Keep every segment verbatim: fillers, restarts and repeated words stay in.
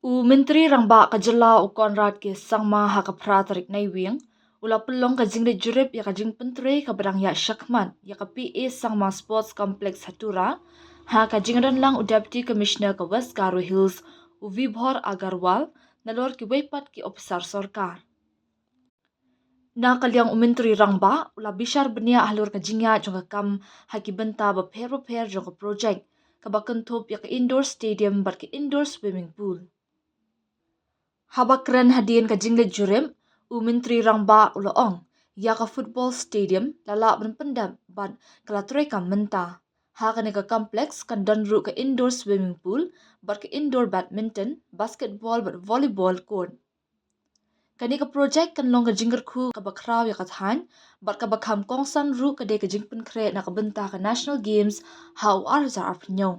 U Myntri Rangbah ka jylla u Conrad K Sangma ha ka phra tarik Naiwieng u la pynlong ka jingleit jurip ïa ka jingpyntrei kaba dang ïaid shakhmat ïa ka P A Sangma Sports Complex ha Tura, ha ka jingdonlang u Deputy Commissioner ka West Garo Hills, u Vibhor Agarwal, nalor kiwei pat ki ophisar sorkar. Na ka liang u Myntri Rangbah u la bishar bniah halor ka jingïaid jong ka kam ha ki bynta bapher bapher jong ka projek, kaba kynthup ïa ka indoor stadium bad ka indoor swimming pool. Haba kren hadien ka jingleit jurip, u Myntri Rangbah u la ong, ïa ka football stadium la lah ban pyndep bad ka la treikam mynta. Ha kane ka complex kan don ruh ka indoor swimming pool bad ka indoor badminton, basketball bad volleyball court. Kane ka projek kan long ka jingkyrkhu kaba khraw ïa ka thaiñ bad kaba kham kongsan ruh ka dei ka jingpynkhreh na ka bynta ka National Games ha u ar hajar arphew hynñiew.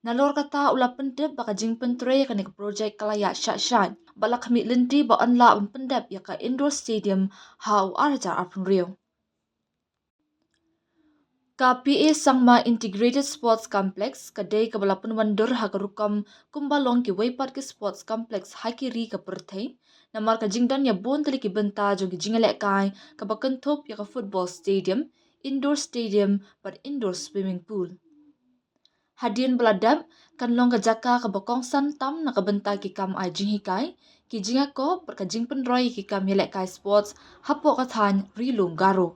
Nalor kata u la pyntip ba ka jingpyntrei ïa kane ka projek ka la ïaid shah shah bad la khmih lynti ba yn lah ban pyndep ïa ka indoor stadium ha u ar hajar arphew hynriew. Ka P A Sangma Integrated Sports Complex ka dei kaba la pynwandur ha ka rukom kumba long kiwei pat ki sports complex ha ki ri ka pyrthei, namar ka jingdon ïa bun tylli ki bynta jong ki jingïalehkai, kaba kynthup ïa ka football stadium, indoor stadium bad indoor swimming pool. Hadien ba la dep, kan long ka jaka kaba kongsan tam na ka bynta ki kam ai jinghikai, ki jingïakob bad ka jingpynroi ïa ki kam ïalehkai sports hapoh ka thaiñ Ri Lum Garo.